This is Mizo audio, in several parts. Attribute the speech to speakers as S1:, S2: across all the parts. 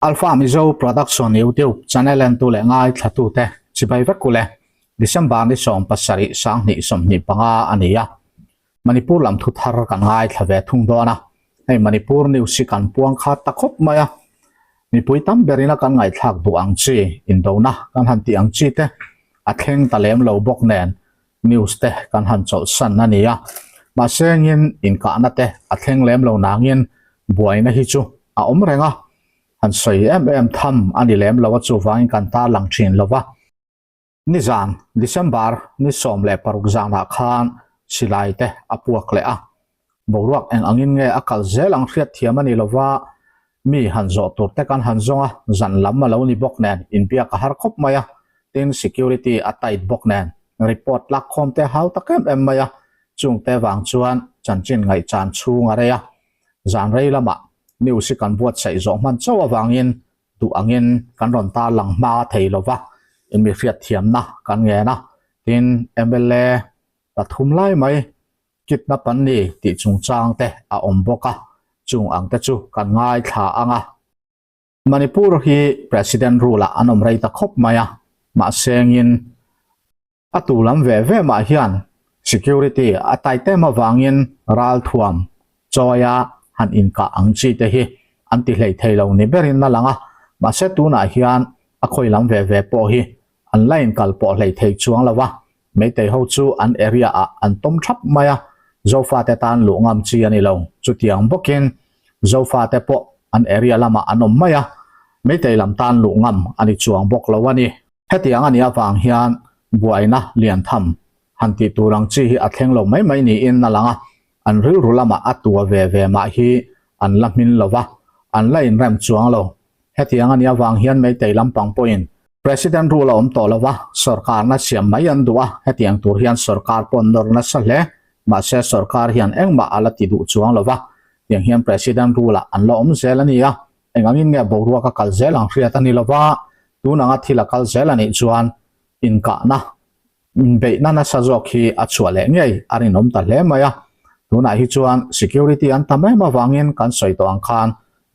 S1: Alpha Mizo Production YouTube channel entu leh ngaithlatute chibai vek ule. December ni 17 2025 a ni a. Manipur lam thu thar kan ngaithla ve thung dawn a. Hei Manipur news hi kan puang khat ta khawp mai a. Mipui tam berin a kan ngaihthlak duh ang chi indona kan han tih ang chi te a thleng ta lem lo bawk nen news te kan han chawlhsan a ni a. Mahse engin inkahna te a thleng lem lo nangin buaina hi chu a awm reng a. Han sawi em em tham a ni lem lo a chuvangin kan tarlang thin lo va. Nizan, December ni 16 zanah khan silai te a puak leh a. Boruak eng angin nge a kal zel ang hriat thiam a ni lo va, mi han zawh tur te kan han zawng a, zan lam a lo ni bawk nen inbiak a har khawp mai a, tin security a tight bawk nen report lak khawm te a hau tak em em mai a, chungte vang chuan chanchin ngaihchan chhung a rei a. Zan rei lamah news hi kan buatsaih zawh hman chauh avangin duh angin kan rawn tarlang hma thei lo va, emi hriatthiamna kan ngen a, tin mla pathum lai mai kidnap an ni tih chungchang te a awm bawk a, chung ang te chu kan ngaithla ang a. Manipur hi President rule ah an awm rei ta khawp mai a, mahse ngin A tu lam ve ve mah hian security a tight em avangin ralthuam chawia han inkah ang chi te hi an ti hlei thei lo ni berin a lang a, mahse tunah hian a khawi lam ve ve pawh hi an la inkal pawh hlei thei chuang lo a, Meitei ho chu an area ah an tawm thap mai a, Zofate tan luh ngam chi a ni lo, chutiang bawkin Zofate pawh an area lamah an awm mai a, Meitei lam tan luh ngam a ni chuang bawk lo a ni. Hetiang a nih avang hian buaina lian tham han tih tur ang chi hi a thleng lo mai mai niin a lang a, an rilru lamah a tua ve ve mah hi an la hmin lo va, an la inrem chuang lo. Hetiang a nih avang hian Meitei lampang pawhin President rule a awm tawh lo va, sawrkarna siam mai an duh a, hetiang tur hian sawrkar pawh an nawr nasa hle. Mahse sawrkar hian engmah a la ti duh chuang lo va, tiang hian President rule-ah an la awm zel a ni a, Eng angin nge boruak a kal zel ang hriat a ni lo va, tun anga thil a kal zel a nih chuan inkahna, inbeihna nasa zawk hi a chhuah leh ngei a rinawm ta hle mai a. Tunah hi chuan security an tam em avangin kan sawi tawh ang khan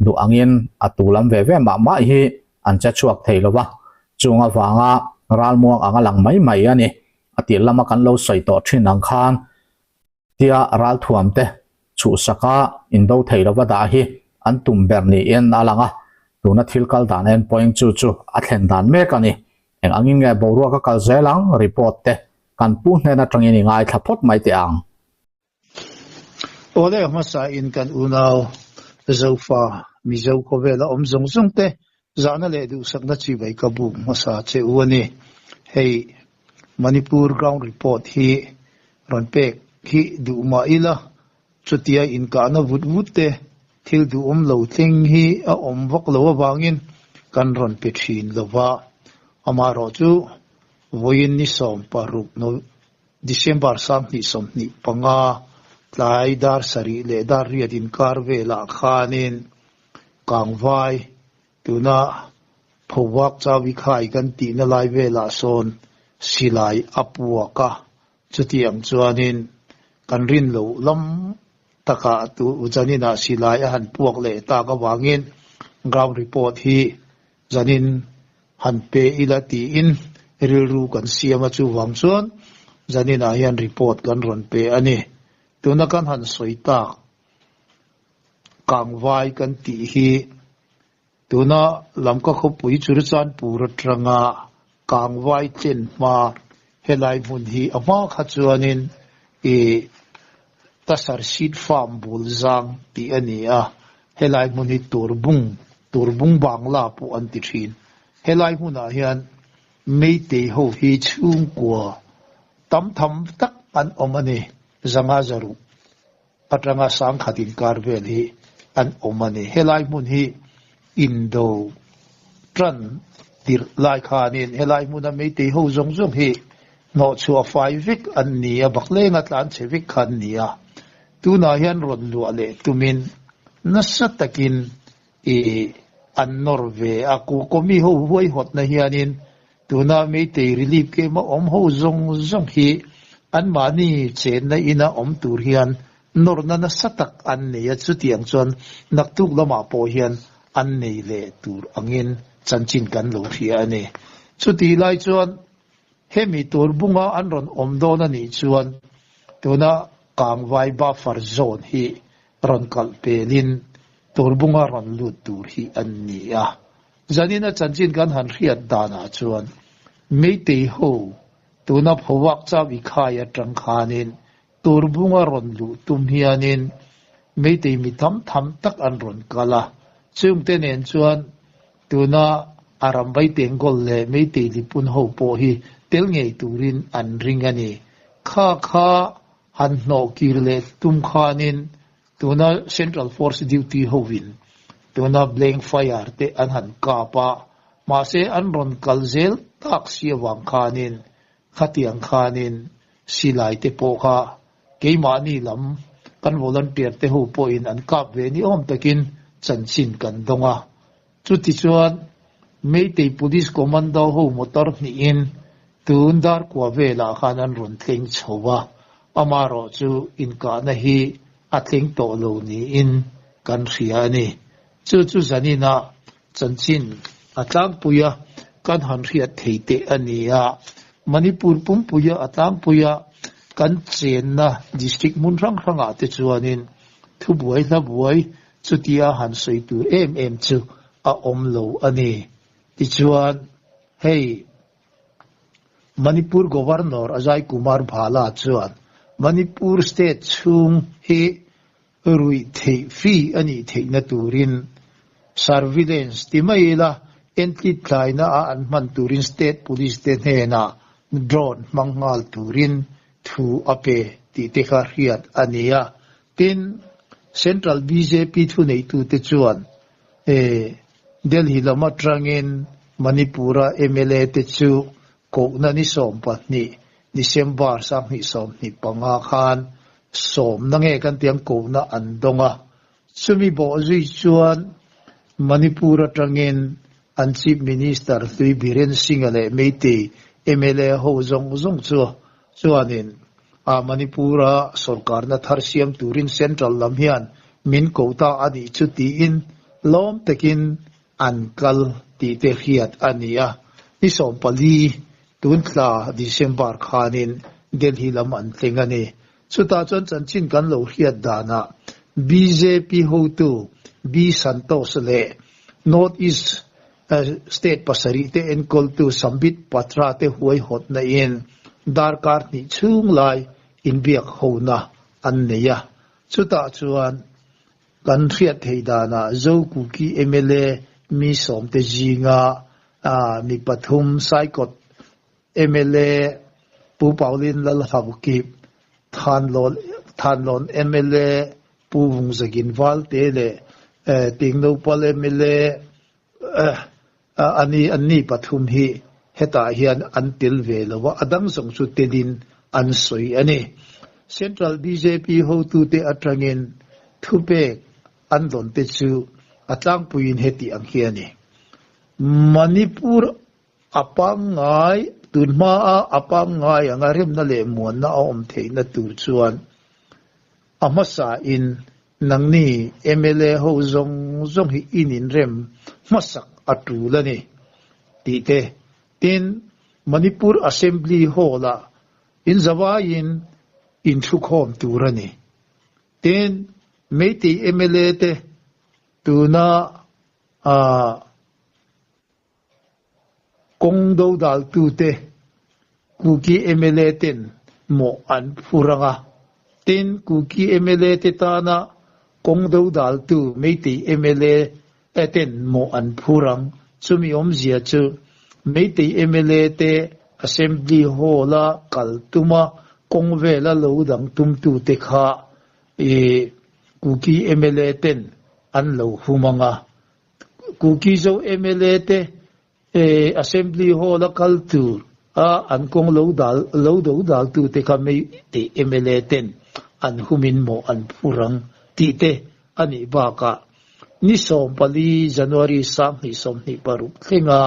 S1: duh angin a tu lam ve ve mah mah hi an che chhuak thei lo va, chung avanga ralmuang anga lang mai mai a ni. A tir lama kan lo sawi tawh thin ang khan Tia ralthuamte chhuhsaka indo thei lova dah hi an tum ber niin a lang a, tuna thil kal dan en pawhin chu chu a thlen dan mek a ni. Eng angin nge boruak a kal zel ang report te kan pu hnen atangin i ngaithla phawt mai teh ang.
S2: Awle hmasa in kan unau Zofa Mizo khawvela awm zawng zawng te zahna leh duhsakna chibai ka buk hmasa che u a ni. Hei Manipur ground report hi rawn pek hi duh mah ila, chutia inkahna vut vut te thil duhawm lo thleng hi a awm vak lo avangin kan rawn pe thin lo va. Amaherawh chu vawiin ni 16 December 2025 tlai dar sarih leh dar riat inkar velah khanin Kangvai Tuna Phobak Chawi Khai kan tihna lai velah sawn silai a puak a, chutiang chuanin kan rin loh lam takah tu zaninah silai a han puak leh tak avangin ground report hi zanin han pe ila tiin rilru kan siam a, chuvang chuan zaninah hian report kan rawn pe a ni. Tuna kan han sawi tak Kangvai kan tih hi tuna Lamka khawpui Churachandpur atanga Kangvai thlen hma helai hmun hi a hma kha chuanin ih Tasar Seed Farm bul zang tih a ni a, helai hmun hi Turbung, Turbung Bangla pawh an ti thin. Helai hmunah hian Meitei ho hi chhungkua tam tham tak an awm a ni, zanga zaruh. atanga sangkhat inkar vel hi an awm a ni. Helai hmun hi indo tan tirh lai khanin helai hmuna meitei ho zawng zawng hi hnawhchhuah fai vek an ni a, baklenga tlanchhe vek kha an ni a. Tunah hian rawn luah leh tumin nasa takin ih an nawr ve a, Kawmi ho huaihawtna hianin Tuna Meitei relief camp a awm ho zawng zawng hi anmahni chenna ina awm tur hian nawrna nasa tak an nei a, chutiang chuan naktuk lamah pawh hian an nei leh tur angin chanchin kan lo hria a ni. Chutih lai chuan hemi tur bunga an rawn awm dawn a nih chuan tuna Kangvai buffer zone hi rawn kalh pelin tur bunga rawn lut tur hi an ni a. Zanin a chanchin kan han hriat danah chuan Meitei ho tuna Phawak Chau i khai atang khanin tur bunga rawn luh tum hianin Meitei mi tam tham tak an rawn kal a, chungte nen chuan tuna a ramvai tengkawl leh Meitei lipun ho pawh hi tel ngei turin an ring a ni. Kha kha han hnawh kir leh tum khanin tuna Central Force duty hovin tuna blank fire te an han kap a, mahse an rawn kal zel tak si avang khanin Khatiang khanin silai te pawh kha keimahni lam kan volunteer te ho pawhin an kap ve ni awm takin chanchin kan dawng a. Chutichuan Meitei Police Commando ho motor hnihin tun darkua velah khan an rawn thleng chho a, amaherawh chu inkahna hi a thleng tawh lo niin kan hria a ni. Chu chu zaninah Chanchin a tlangpuia kan han hriat thei teh a ni a, Manipur pumpuia a tlangpuia kan chenna district hmun hrang hrangah te chuanin thubuai hlabuai chutia han sawi tur em em chu a awm lo a ni. Tichuan, hei Manipur Governor Ajay Kumar Bhalla chuan Manipur state chhung hi Ruih theih fee a nih theihna turin surveillance ti mai ila entlit tlaina a an hman turin state police te hnenah drone hmang nghal turin thu a pe tih te kha hriat a ni a. Tin, Central bjp thuneitute chuan Delhi lam atangin Manipur-a mla te chu Kohna ni 12 December 2025 khan sawmna nge kan tiang kohna an dawng a, chumi bawh zui chuan Manipur atangin an Chief Minister hlui Biren Singh-a leh Meitei mla ho zawng zawng chu chuanin a Manipur-a sawrkarna thar siam turin Central lam hian min ko ta a nih chu tiin lawm takin an kal tih te hriat a ni a, ni 14 tun thla December khanin Delhi lam an thleng a ni. Chutah chuan chanchin kan lo hriat danah bjp hotu B Santosh leh North East state pasarih te enkawltu Sambit Patra te huaihawtna in darkar hnih chhung lai inbiak hona an nei a, chutah chuan Kan hriat theih danah Zokuki mla mi sawmte zinga mi pathum Saikawt mla Pu Pauline Lalhaukip, Thanlawn mla Pu Vungzagin Valte leh Tingnopal mla Ani anni pathum hi hetah hian an tel ve lo a, a dang zawng chu telin an sawi a ni. Central bjp hotute atangin thupek an dawn te chu a tlangpuiin heti ang hi a ni. Manipur a pangngai, tun hmaa a pangngai anga remna leh muanna a awm theihna tur chuan a hmasain Nangni mla ho zawng zawng hi in inrem hmasak a tul a ni, tih te. Tin, Manipur Assembly Hall-ah in zavaiin in thukhawm tur a ni. Tin, Meitei mla te tuna Kawng dodaltute Kuki mla ten mawh an phur ang a, tin Kuki mla te tana kawng dodaltu Meitei mla ten mawh an phur ang. Chumi awmzia chu Meitei mla te Assembly Hall-a kal tuma kawng vela lo dang tumtute kha Kuki mla ten an lo hum ang a. Kuki Zo mla te Assembly Hall a kal tur a an kawng lo dal lo do dal tu te kha Meitei mla ten an humin mawh an phur ang tih te a nih bakah ni 14 January 2026 thlenga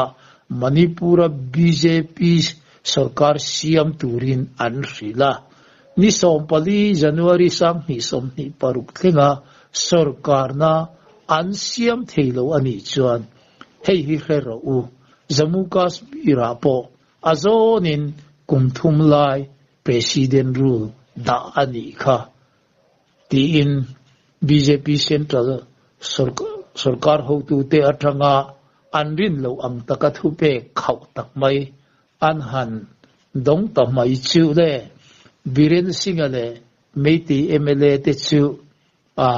S2: Manipur-a bjp sorkar siam turin an hrilh a. Ni 14 January 2026 thlenga sorkarna. an siam thei lo a nih chuan hei hi hre rawh u, Jammu Kashmir-ah pawh a zawnin kum thum lai President rule dah a nih kha tiin bjp Central sorkar hotute atanga an rin loh ang taka thupek khauh tak mai an han dawng ta mai chu le. Biren Singh-a leh Meitei mla te chu a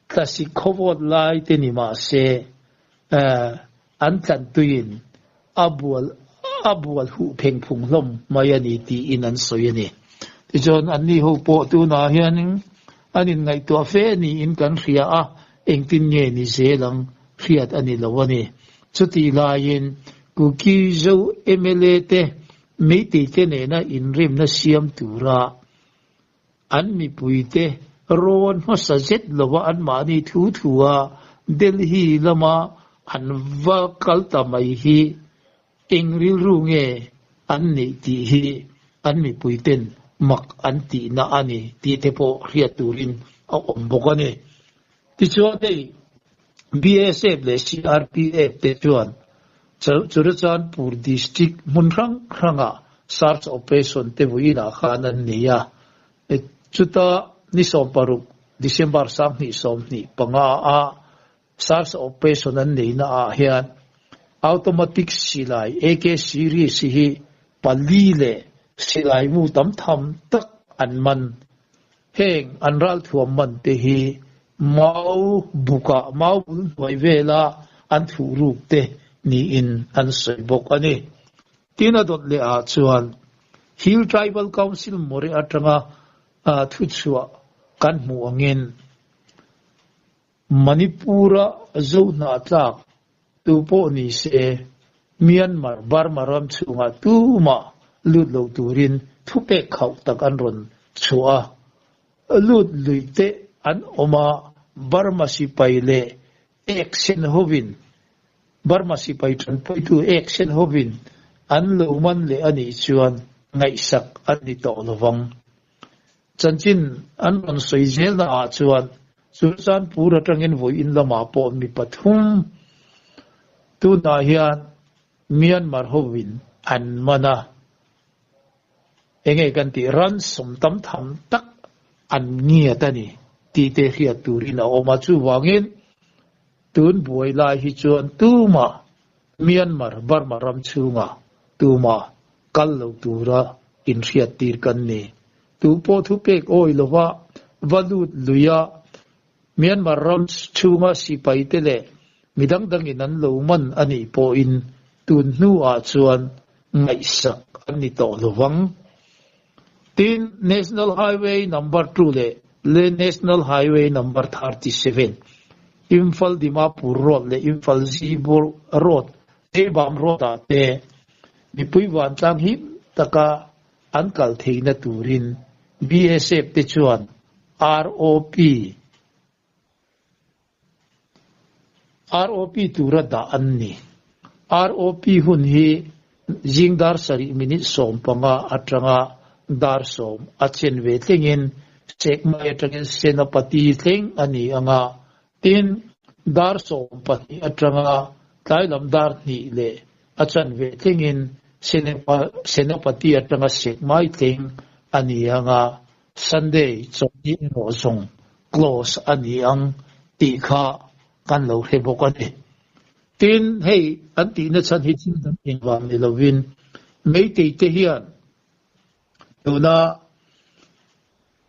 S2: tlasik khawvawt lai te ni mah se an tlantuiin a bual a bual huh pheng phung hlawm mai a ni tiin an sawi a ni. Tichuan anni ho pawh tunah hianin an inngaihtuah fe niin kan hria a, engtin nge ni zel ang hriat a ni lo a ni. Chutih laiin Kuki Zo mla te Meitei te nena inremna siam tura An mipuite rawn hmasa zet lova anmahni thu thua Delhi lama an va kal ta mai hi eng rilru nge an neih tih hi an mipuiten mak an tihna a ni tih te pawh hriat turin a awm bawk a ni. Tichuan hei BSF leh CRPF te chuan Churachandpur District hmun hrang hrangah search operation te vawiinah khan an nei a. Chuta ni 16 December 2025 a search operation an neihna ah hian automatic silai AK series hi pali leh silai mu tam tham tak an man. Heng an ralthuam man te hi mau bukah mau bul hnuai vela an thuh ruk te niin an sawi bawk a ni. Tin a dawt leh ah chuan Hill Tribal Council Moreh atanga thuchhuah kan hmuh angin Manipur-a Zohnahthlak tu pawh ni se Myanmar, Burma ram chhungah tumah lut lo turin thupek khauh tak an rawn chhuah a. Lut lui te an awm a, Burma sipai leh ek sen hovin, Burma sipai tanpuitu ek sen hovin an lo man leh a nih chuan ngaihsak an ni tawh lovang. Chanchin an rawn sawi zelna ah chuan Churachandpur atangin vawiin lamah pawh mi pathum tunah hian Myanmar hovin an man a, enge kan tih ransom tam tham tak an ngiat a ni tih te hriat turin a awm a, chuvangin tun buai lai hi chuan tumah Myanmar, Burma ram chhungah tumah kal lo tura inhriattir kan ni. Tu pawh thupek awi lova va lut luia Myanmar ram chhunga sipaite leh mi dangdangin an lo man a nih pawhin tun hnuah chuan ngaihsak an ni tawh lovang. Tin, National Highway Number 2 leh National Highway Number 37, Imphal Dimapur Road leh Imphal Zibur Road, Zeibam Road-ah te mipui vantlang him taka an kal theihna turin BSF te chuan ROP ROP tura dah an ni. ROP hun hi zing dar sarih minute 15 atanga dar 10 a chen ve thlengin Sekmai atangin Senapati thleng a ni anga, tin dar 12 atanga tlailam dar 2 leh a chan ve thlengin Senapati atanga Sekmai thleng a ni anga, Sunday chawlhni erawh zawng close a ni ang tih kha kan lo hre bawk a ni. Tin, hei an tihna chhan hi thil dang engvang ni lovin Meitei te hian tuna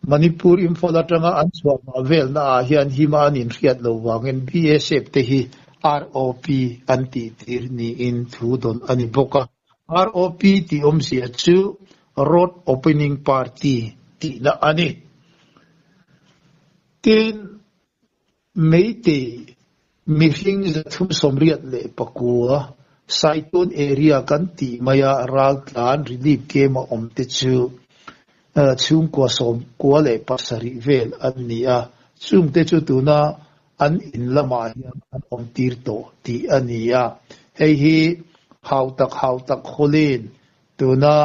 S2: Manipur Imphal atanga an chhuah mah velna ah hian hima an inhriat lo vangin BSF te hi ROP an tih tir niin thu dawn a ni bawk a. ROP tih awmzia chu Road Opening Party tihna a ni. Tin, Meitei mihring 389 Saitun area kan tih maia raltlan relief camp a awm te chu chhungkua 97 vel an ni a, chungte chu tuna an in lamah hian an awm tir tawh tih a ni a. Hei hi hautak hautak khawlin tuna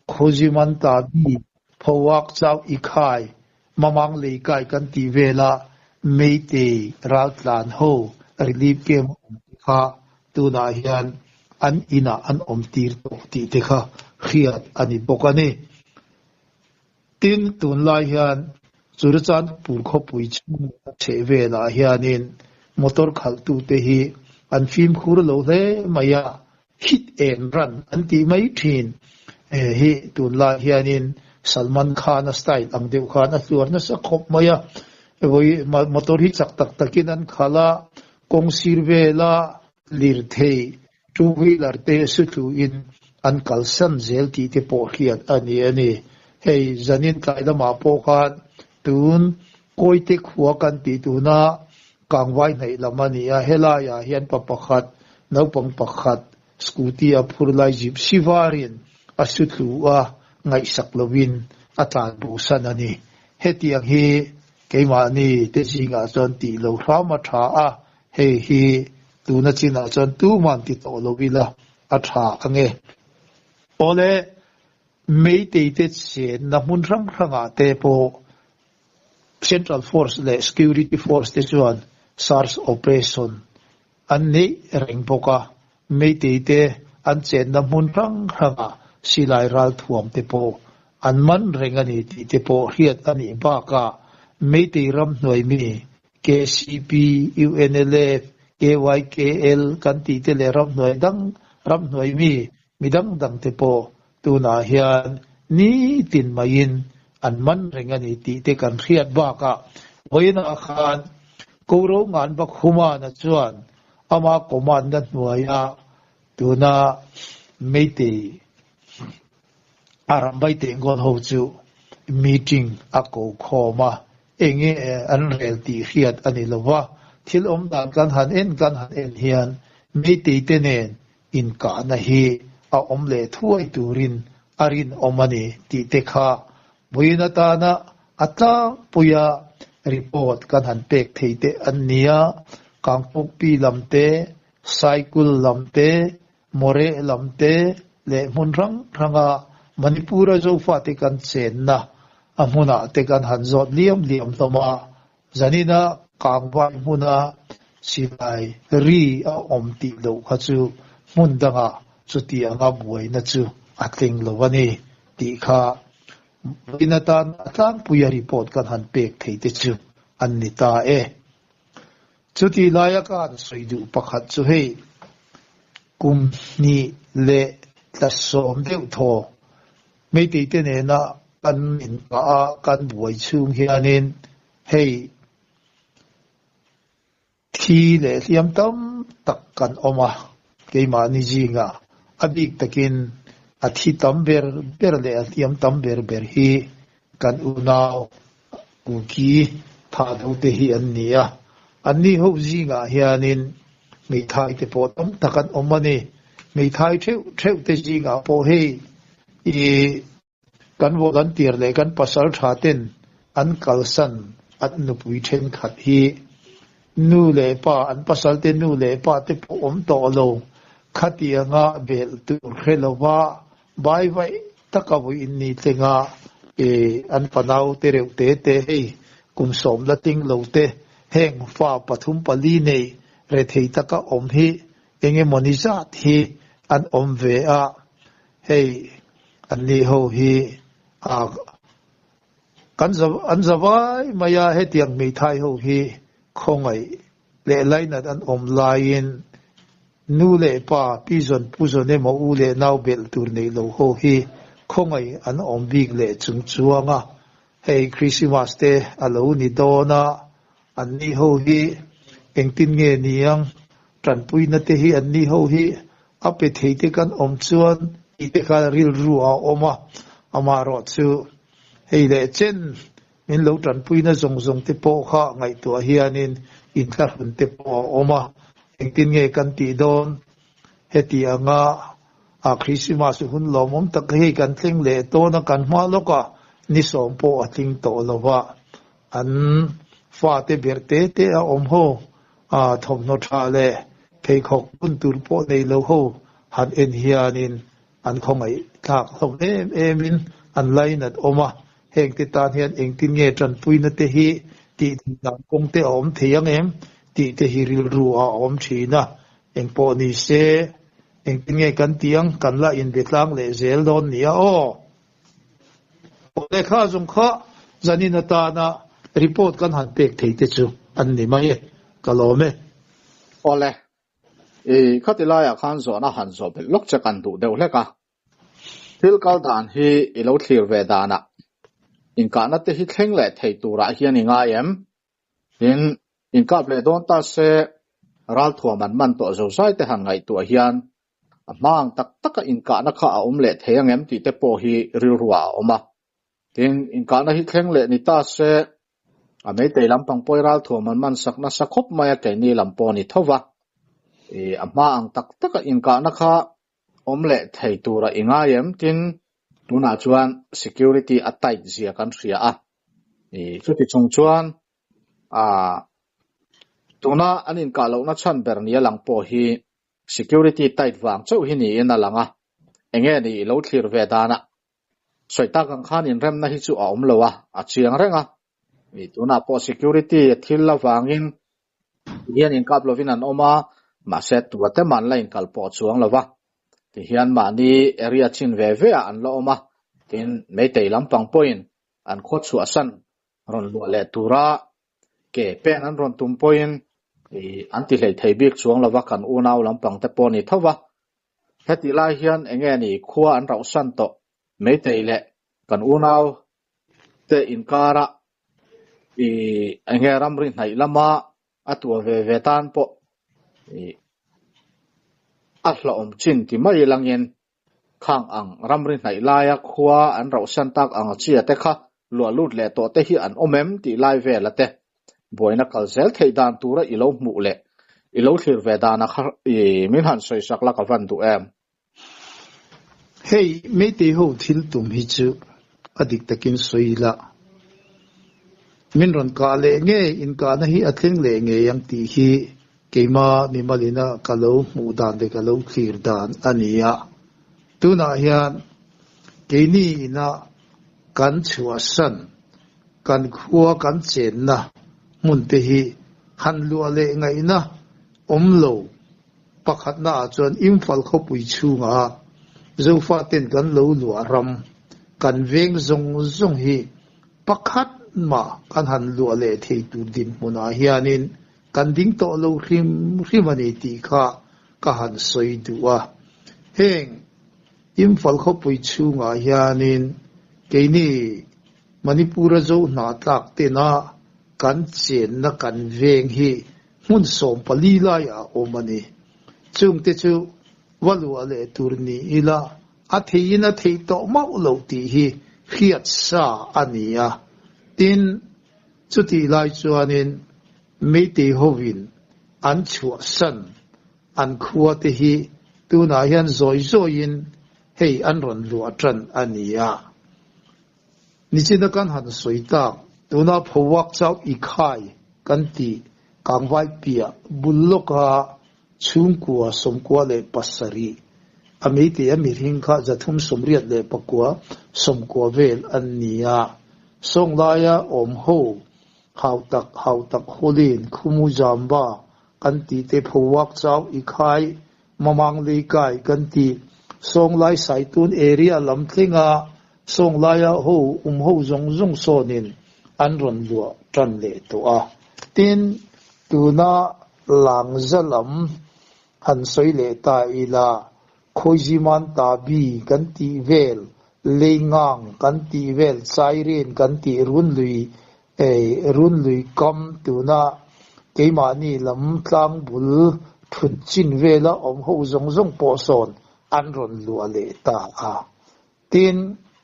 S2: Khawzimanta bi Phawak chau i khai, Mamang lei kai kan tih vela Meitei raltlan ho relief camp a awm te kha tunah hian an inah an awm tir tawh tih te kha hriat a ni bawk a ni. Tin, tunlai hian Churachandpur khawpui chhung leh a chheh velah hianin motor khalhtute hi an fimkhur lo hle mai a, hit and run an tih mai thin hi tunlai hianin Salman Khan-a style ang deuh khan a hluar nasa khawp mai a, vawi motor hi chak tak takin an khalh a, kawng sir vela lirthei Two wheeler te su tluin an kalsan zel tih te pawh hriat a ni a ni. Hei zanin tlai lamah pawh khan tun Kawite khua kan tih tuna Kangvai hnaih lam a ni a, helaiah hian pa pakhat, naupang pakhat scooty a phur lai gypsy varin a su tlu a, ngaihsak lovin a tlan bosan a ni. Hetiang hi keimahni te zingah chuan tih lo hram a tha a, Hei hi tuna chinah chuan tuman ti tawh lo ila a tha ange. Awle, Meitei te chenna hmun hrang hrangah te pawh Central Force leh Security Force te chuan search operation an neih reng bawk a, Meitei te an chenna hmun hrang hrangah silai ralthuam te pawh an man reng a ni tih te pawh hriat a nih bakah Meitei ramhnuai mi KCP, UNLF, KYKL kan tih te leh ramhnuai dang, ramhnuai mi, mi dang dang te pawh tunah hian nitin maiin an man reng a ni tih te kan hriat bakah vawiinah khan Koro Nganbak Humana chuan ama command-na hnuaia tuna Meitei A rambai teh ngawt ho chu meeting a ko khawm a, enge an rel tih hriat a ni lo va, thil awm dan kan han en kan han en hian Meitei te nen inkahna hi a awm leh thuai turin a rinawm a ni tih te kha vawiin atana a tlangpuia report kan han pek thei te an nia, Kangpokpi lam te, Saikul lam te, Moreh lam te leh hmun hrang hranga Manipur-a Zofate kan chenna a hmunah te kan han zawt liam liam hlawm a, zanina Kangvai hmuna silai ri a awm tih loh kha chu hmun dangah chutianga buaina chu a tling lo a ni tih kha vawiin atan a tlangpuia report kan han pek thei te chu an ni ta e. Chutih laia ka han sawi duh pakhat chu hei, kum hnih leh tla sawm deuh thaw Meitei te nena kan inkah a kan buai chhung hianin hei thi leh hliam tam tak kan awm a, keimahni zingah a bik takin a thi tam ber ber leh a hliam tam ber ber hi kan unau Kuki tha deuh te hi an ni a, anni ho zingah hianin hmeithai te pawh tam tak an awm a ni. Hmeithai theuh theuh te zingah pawh hei ih kan volunteer leh kan pasal tha ten an kalsan an nupui thenkhat hi nu leh pa an pasal te nu leh pa te pawh awm tawh lo khatianga belh tur hre lova Bai vaih taka vawiin ni tlenga an fanau te reuh te te hei kum sawm la tling lo te heng fa pathum pali nei rethei taka awm hi eng emawni zat hi an awm ve a, hei an ni ho hi kan an za vai mai a hetiang hmeithai ho hi khawngaih leh lainat an awm laiin Nu leh pa, pi zawn pu zawn emaw u leh nau belh tur neih lo ho hi khawngaih an awm bik leh chung chuang a, hei Christmas te a lo ni dawn a, an ni ho hi engtin nge niang, tanpuina te hi an ni ho hi a pe thei te kan awm chuan tih te kha rilru a awm a, amaherawh chu hei leh chen Min lo tanpuina zawng zawng te pawh kha ngaihtuah hianin inthlahrun te pawh a awm a, engtin nge kan tih dawn? Heti anga a Krismas hun lawmawm tak hei kan thleng leh tawn a, kan hma lawk a, ni sawm pawh a tling tawh lo va, an fate ber te te a awm ho, a thawmhnaw tha leh pheikhawk bun tur pawh nei lo ho han en hianin An khawngaih thlak hlawm em em in an lainat awm a, heng te tan hian engtin nge tanpuina te hi Tih theih dan kawng te a awm thei ang em tih te hi rilru a awm thin a, engpawh ni se engtin nge kan tih ang kan la inbe tlang leh zel dawn nia aw. Aw lehkha zawng kha zanin atana report kan han pek thei te chu an ni mai e, ka lawm e.
S1: Awle, i khati laiah khan zawhna han zawh belh lawk che kan duh deuh hlek a. Thil kal dan hi i lo thlir ve danah inkahna te hi thleng leh thei turah hian i ngai em? Tin, inkap leh dawn ta se ralthuam an man tawh zozai te han ngaihtuah hian a hma ang tak taka inkahna kha a awm leh thei ang em tih te pawh hi rilruah a awm a. Tin, inkahna hi thleng leh ni ta se a meitei lampang pawi ralthuam an man sak nasa khawp mai a keini lam pawh a ni tho va. Ih, a hma ang tak taka inkahna kha awm leh thei tura i ngai em? Tin, tunah chuan security a tight zia kan hria a. Ih, chuti chung chuan ah tuna an inkah lohna chhan ber nia lang pawh hi security tight vang chauh hi niin a lang a. Enge ni i lo thlir ve danah sawi tak ang khan inremna hi chu a awm lo a, a chiang reng a. Ih, tunah pawh security a thil avangin Tihian inkap lovin an awm a, mahse tua te mah an la inkal pawh chuang lo va. Tihian mahni area chin ve ve ah an la awm a, tin Meitei lampang pawhin an khaw chhuahsan rawn luah leh tura ke pen an rawn tum pawhin an ti hlei thei bik chuang lo va, kan unau lampang te pawh a ni tho va. Hetih lai hian enge ni khua an rauhsan tawh Meitei leh kan unau te inkara i enge ramri hnaih lama a tuah ve ve tan pawh i a hlawhawm chin ti mai langin khang ang ramri hnaih laia khua an rauhsan tak ang chia te kha luah lut leh tawh te hi an awm em tih lai vela te buaina kal zel theih dan tura i lo hmuh leh i lo thlir ve dana kha i min han sawisak la ka van duh em.
S2: Hei Meitei ho thil tum hi chu a dik takin sawi ila, min rawn kah leh nge inkahna hi a thleng leh ngei ang tih hi keima mimalina ka lo hmuh dan leh ka lo thlir dan a ni a. Tunah hian keini ina kan chhuahsan, kan khua kan chenna hmun te hi han luah leh ngaihna awm lo Pakhatna ah chuan Imphal khawpui chhungah Zofaten kan lo luah ram, kan veng zawng zawng hi pakhat mah kan han luah leh thei tur dinhmunah hianin kan ding tawh lo hrim hrim a ni tih kha ka han sawi duh a. Heng Imphal khawpui chhungah hianin keini Manipur-a Zo hnahtlak tena kan chenna kan veng hi Hmun 14 laiah a awm a ni. Chungte chu va luah leh tur ni ila a theiin a theih tawh mauh loh tih hi hriat sa a ni a. Tin, chutih lai chuanin Meitei hovin an chhuahsan an khua te hi tunah hian zawi zawiin hei an rawn luah tan a ni a. Nichina kan han sawi tak, tuna phawak chauh i khai kan tih kangvai piah bul lawka chhungkua 97, a meitei a mihring kha 389 90 vel an ni a. Sawnglaia awm ho hautak hautak hawlin khumu zamba kan tih te phawak chauh i khai mamang leikai kan tih Sawnglai Saitun area lam thlenga Sawnglaia ho um ho zawng zawng sawnin an rawn luah tan leh tawh a. Tin, tuna Langza lam han sawi leh ta ila, Khawiziman Tabi kan tih vel, Leingang kan tih vel, Chairin kan tih Runlui ei Runlui kam tuna keimahni lam tlang bul thut chin vela awm ho zawng zawng pawh sawn an rawn luah leh ta a. Tin,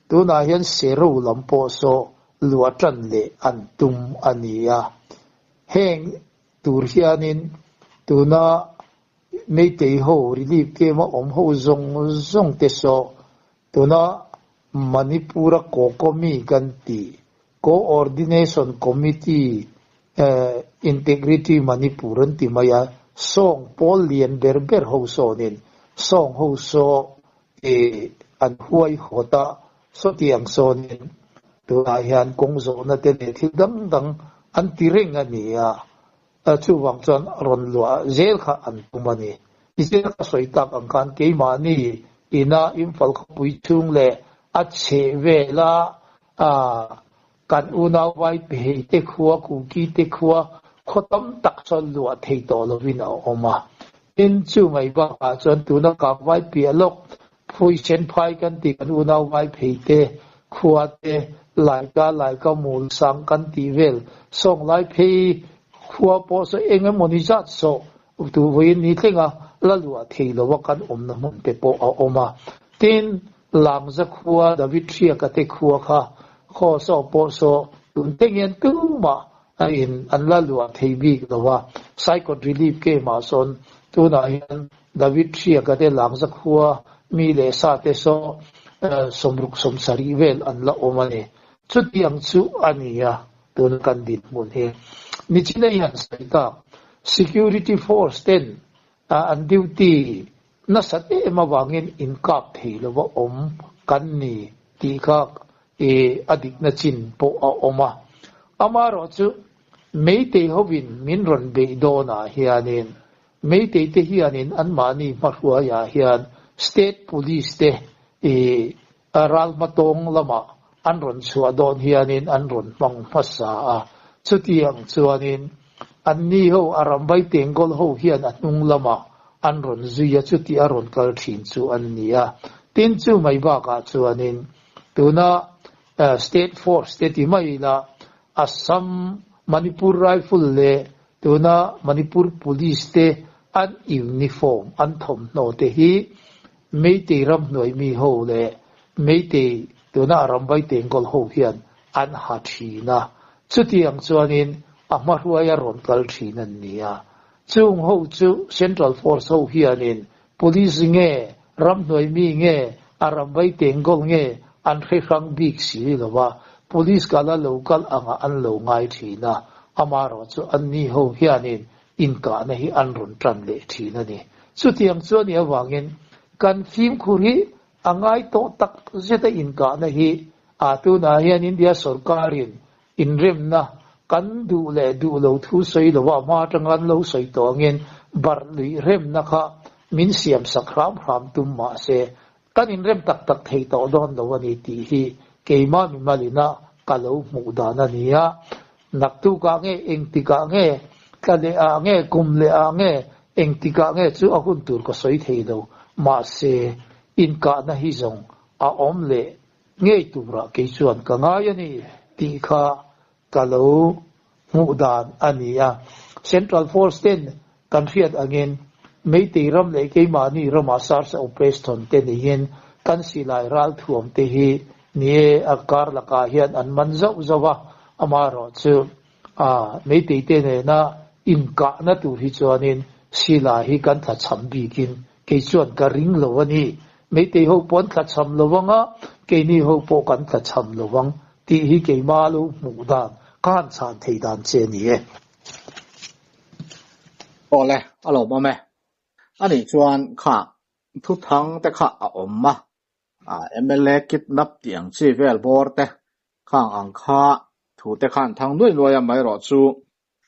S2: tunah hian Sero lam pawh saw luah tan leh an tum a ni a. Heng tur hianin tuna Meitei ho relief camp a awm ho zawng zawng te saw tuna Manipur-a Kokomi kan tih Coordination Committee Integrity Manipur an ti mai a, sawng pawl lian ber ber ho sawnin sawng ho saw I an huai hawt a, sawtiang sawnin tunah hian kawng zawhna te leh thil dang dang an ti reng a ni a, chuvang chuan rawn luah zel kha an tum a ni. Tichuan ka sawi tak ang khan keimahni ina Imphal khawpui chhung leh a chheh vela kan unau Vaiphei te khua, Kuki te khua, khaw tam tak chuan luah thei tawh lovin a awm a. Tin, chu mai bakah chuan tuna kang vai piah lawk Phui sen phai kan tih kan unau Vaiphei te khua te, Laika, Laika mul sang kan tih vel sawng lai phei khua pawh saw eng emawni zat sawh tu vawiin ni thlenga la luah thei lova kan awmna hmun te pawh a awm a. Tin, Langza khua David Hriaka te khua kha khaw saw pawh saw tun teng hian tumah a in an la luah thei bik lo a. Saikawt Relief Camp ah sawn tunah hian David Hriaka te Langza khua mi leh sa te saw 60 70 vel an la awm a ni. Chutiang chu a ni a tuna kan dinhmun hi. Nichina i han sawi tak Security Force ten an duty Nasat em avangin inkap thei lova awm kan ni tih kha i a dikna chin pawh a awm a. Amaherawh chu Meitei hovin min rawn beih dawnah hianin Meitei te hianin anmahni hmahruaiah hian State Police te i ral hmatawng lamah an rawn chhuah dawn hianin an rawn hmang hmasa a. Chutiang chuanin anni ho a rambai tengkawl ho hian a hnung lamah an rawn zui a, chuti a rawn kal thin chu an ni a. Tin, chu mai bakah chuanin tuna State Force te ti mai ila Assam Manipur Rifle leh tuna Manipur Police te an uniform an thawmhnaw te hi Meitei ramhnuai mi ho leh Meitei tuna a rambai tengkawl ho hian an ha thin a, chutiang chuanin a hmahruai a rawn kal thin an ni a. Chung ho chu Central Force ho hianin Police nge, ramhnuai mi nge, a rambai tengkawl nge an hre hrang bik si lo a, Police kala lo kal angah an lo ngai thin a, amaherawh chu anni ho hianin inkahna hi an rawn tan leh thin a ni. Chutiang chu a nih avangin kan fimkhur hi a ngai tawh tak zeta inkahna hi a tunah hian India sorkarin inremna kan duh leh duh lo thu sawi lova hma atanga an lo sawi tawh angin barh luih remna kha min siam sak hram hram tum mah se kan inrem tak tak thei tawh dawn lo a ni tih hi keimah mimalina ka lo hmuh dan a ni a. Naktukah nge engtikah nge, tla leh ah nge, kum leh ah nge, engtikah nge chu a hun tur ka sawi thei lo. Mahse, inkahna hi zawng a awm leh ngei turah kei chuan ka ngai a ni tih kha ka lo hmuh dan a ni a. Central Force ten kan hriat angin Meitei ram leh keimahni ramah SARS operation te neiin kan silai ralthuam te hi ni e a kar lakah hian an man zauh zauh a, amaherawh chu a Meitei te nena inkahna tur hi chuanin silai hi kan tlachham bikin kei chuan ka ring lo a ni. Meitei ho pawh an tlachham lo ang a, keini ho pawh kan tlachham lo ang tih hi keimah lo hmuh dan ka han chhan thei dan che a ni e.
S1: Awle, a lawmawm e. Anih chuan kha thuthang te kha a awm a, mla kidnap tih ang chi vel bawr te khang ang kha thu te khan thang nuai nuai a mai rawh chu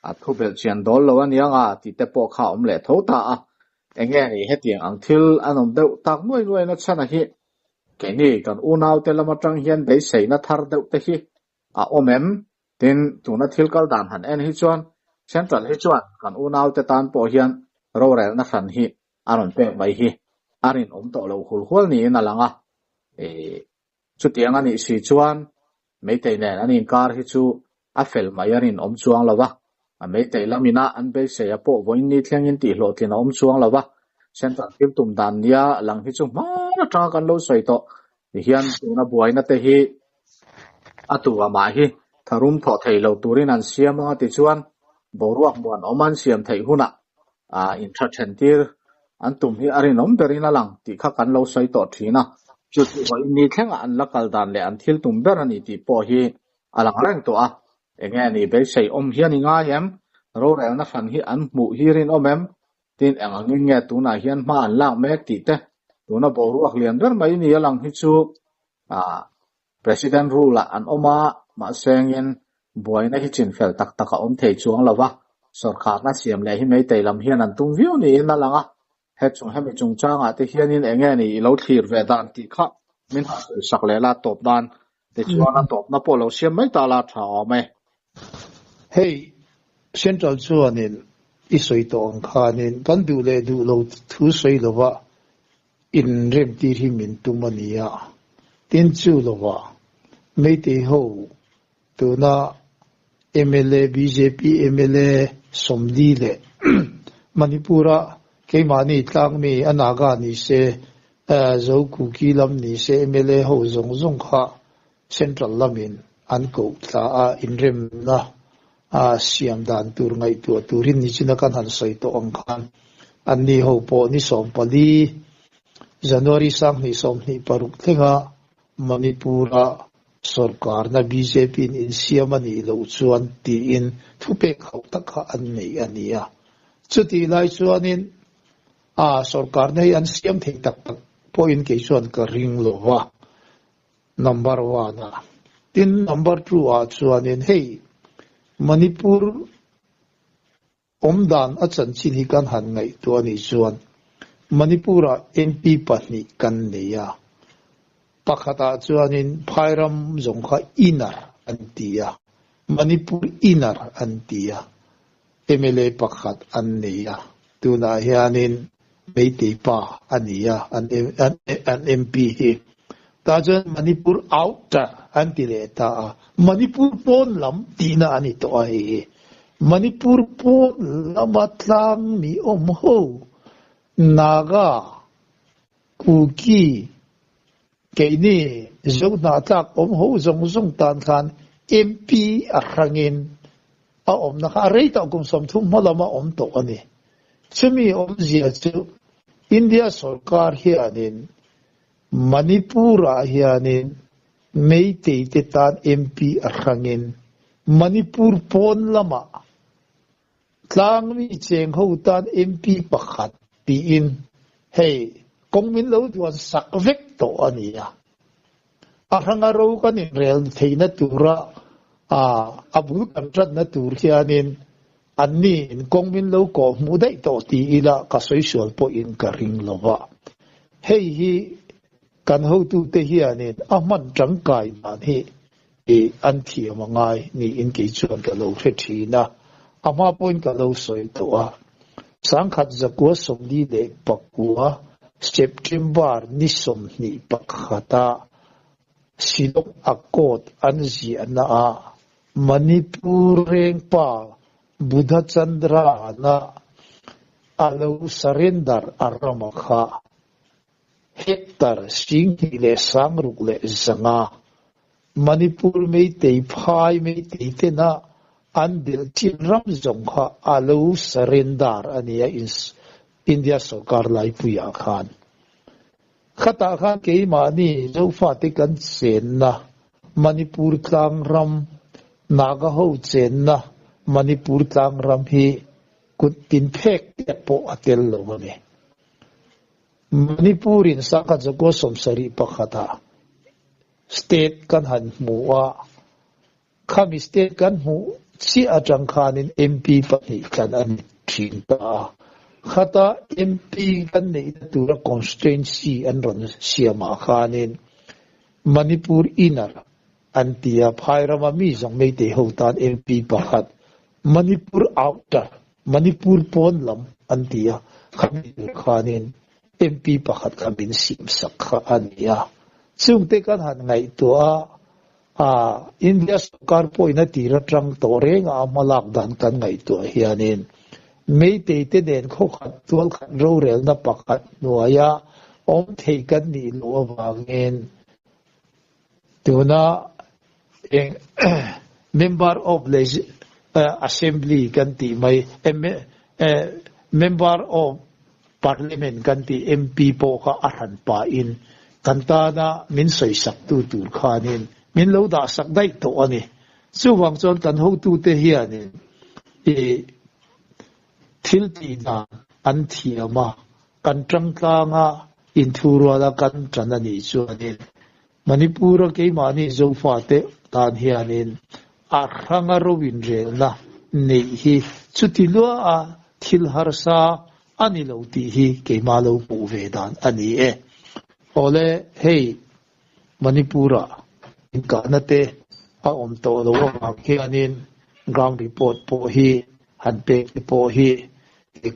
S1: a thu belh chian dawl lo a niang a tih te pawh kha a awm leh tho ta a. Enge ni hetiang ang thil an awm deuh tak nuai nuai na chhan a hi keini kan unau te lam atang hian beiseina thar deuh te hi a awm em? Tin, tuna thil kal dan han en hi chuan Central hi chuan kan unaute tan pawh hian rorelna hran hi a rawn pek mai hi a rinawm tawh lo hul hual niin a lang a. Chutiang a nih si chuan Meitei nen an inkar hi chu a fel mai a rinawm chuang lo va, a Meitei lamina an beisei a pawh vawiin ni thlengin tihhlawhtlin a awm chuang lo va, Central thil tum dan nia lang hi chu hman atanga kan lo sawi tawh Tihian tuna buaina te hi a tu amah hi tharum thawh thei lo turin an siam anga tichuan boruak muanawm an siam theih hunah intha then tir an tum hi a rinawm berin a lang tih kha kan lo sawi tawh thin a. Chu chu vawiin ni thlengah an la kal dan leh an thil tum ber a ni tih pawh hi a lang reng tawh a. Enge ni beisei awm hian i ngai em? Rorelna hran hi an hmuh hi rinawm em? Tin, eng angin nge tunah hian hma an lak mek tih te, tuna boruak lian ber mai ni a lang hi chu President rule ah an awm a, mahse engin Buaina hi chinfel tak tak a awm thei chuang lo va, sawrkharna siam leh hi Meitei lam hian an tum viau niin a lang a. He chung hemi chungchangah te hianin eng nge ni i lo thlir ve dan tih kha min han sawi sak leh la tawp nan tichuan a tawpna pawh lo siam mai ta la tha awm e.
S2: Hei Central chuanin i sawi tawh ang khanin kan duh leh duh lo thu sawi lova inremtir hi min tum a ni a, tin chu lova Meitei ho Tuna mla, bjp mla Sawmli leh Manipur-a keimahni tlangmi a Naga ni se, Zo Kuki lam ni se mla ho zawng zawng kha Central lamin an koh thla a, inremna siam dan tur ngaihtuah turin nichina kan han sawi tawh ang khan anni ho pawh ni 14, January 2026 thlenga Manipur-a Sorkarna BJP-in insiam a nih loh chuan tiin thupek hauh tak kha an nei a ni a. Chutih lai chuanin a sorkarna hi an siam thei tak tak pawhin kei chuan ka ring lo va, number one a. Tin, number two ah chuanin hei Manipur Awmdan a chanchin hi kan han ngaihtuah a nih chuan Manipur-ah MP pahnih kan nei a, pakhatah chuanin Phairam zawng kha Inner an ti a, Manipur Inner an ti a, mla pakhat an nei a, tunah hianin Meitei pa a ni a an MP hi. Tah chuan Manipur Outer an ti leh ta a, Manipur pawn lam tihna a ni tawh a hei hi. Manipur pawn lama tlang mi awm ho, Naga, Kuki, keini Zohnahthlak awm ho zawng zawng tan khan MP a hrangin a awmna kha a rei tawh kum 30 hma lama awm tawh a ni. Chumi awmzia chu India sorkar hianin Manipur-ah hianin Meitei te tan MP a hrangin Manipur pawn lamah tlangmi cheng ho tan MP pakhat tiin hei kawng min lo duan sak vek tawh a ni a. A hranga ro kan inrel theihna tura a bul kan tanna tur hianin anni in kawng min lo kawh hmuh daih tawh ti ila ka sawi sual pawhin ka ring lo va. Hei hi kan hotute hianin a hman tangkai dan hi an thiam a ngai niin kei chuan ka lo hre thin a, a hma pawhin ka lo sawi tawh a. 1949 September ni 21 a Shillong Accord an ziahna ah Manipur rengpa Budhachandra na a lo surrender a ram a kha hectare 26,500 Manipur Meitei phai Meitei tena an belh chin ram zawng kha a lo surrender a nia India sorkar laipuiah khan. Khatah khan keimahni Zofate kan chenna Manipur tlang ram, Naga ho chenna Manipur tlang ram hi kut tin phek te pawh a tel lo a ni. Manipur in 1971 ah state kan han hmu a, khami state kan hmuh chiah atang khanin MP pahnih tlan a ni thin ta a. Khata MP kan neihna tura constituency an rawn siamah khanin Manipur Inner an ti a, phai rama mi zawng Meitei ho tan MP pakhat, Manipur Outer, Manipur pawn lam an ti a, khami tur khanin MP pakhat kha min siamsak kha a ni a. Chungte kan han ngaihtuah a, India sorkar pawhin a tir atang tawh reng a, a hmalak dan kan ngaihtuah hianin Meitei te nen khawkhat tualkhat rorelna pakhat hnuaia awm thei kan nih loh avangin tuna eng Member of Assembly kan tih mai Member of Parliament kan tih MP pawh kha a hran pahin kan tana min sawisaktu tur khanin min lo dahsak daih tawh a ni. Chuvang chuan kan hotute hianin i thil tih dan an thiam a, kan tangtlanga inthuruala kan tan a nih chuanin Manipur-a keimahni Zofate tan hianin A hranga ro inrelna neih hi chuti lua a thil harsa a ni lo tih hi keimah lo hmuh ve dan a ni e. Awle, hei Manipur-ah inkahna te a awm tawh lo avang hianin ground report pawh hi han pek te pawh hi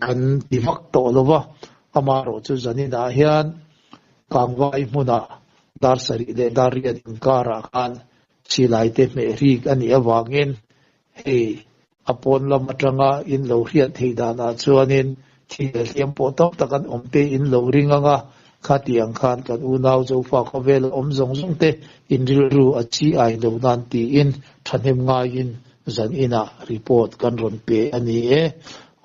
S2: kan ti vak tawh lo va, amaherawhchu zaninah hian Kangvai hmunah dar sarih leh dar riat inkarah khan Silai te hmeh rik a nih avangin hei a pawn lam atanga in lo hriat theih danah chuanin thi leh hliam pawh tam tak an awm te in lo ring ang a, khatiang khan kan unau Zofa khawvel a awm zawng zawng te in rilru a chi ai lo nan tiin thahnem ngaiin zan inah report kan rawn pe a ni e.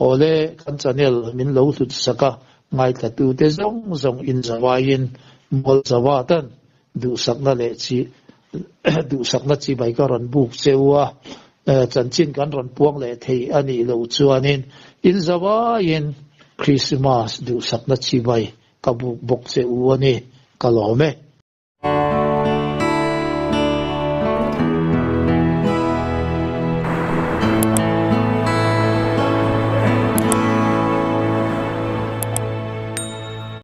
S2: Awle kan channel min lo hlut sak a, ngaithla te zawng zawng in zavaiin mual zava tan Duhsakna leh chi duhsakna chibai ka rawn buk che u a, chanchin kan rawn puang leh thei a nih loh chuanin in zavaiin Krismas duhsakna chibai ka buk bawk che u a ni, ka lawm e.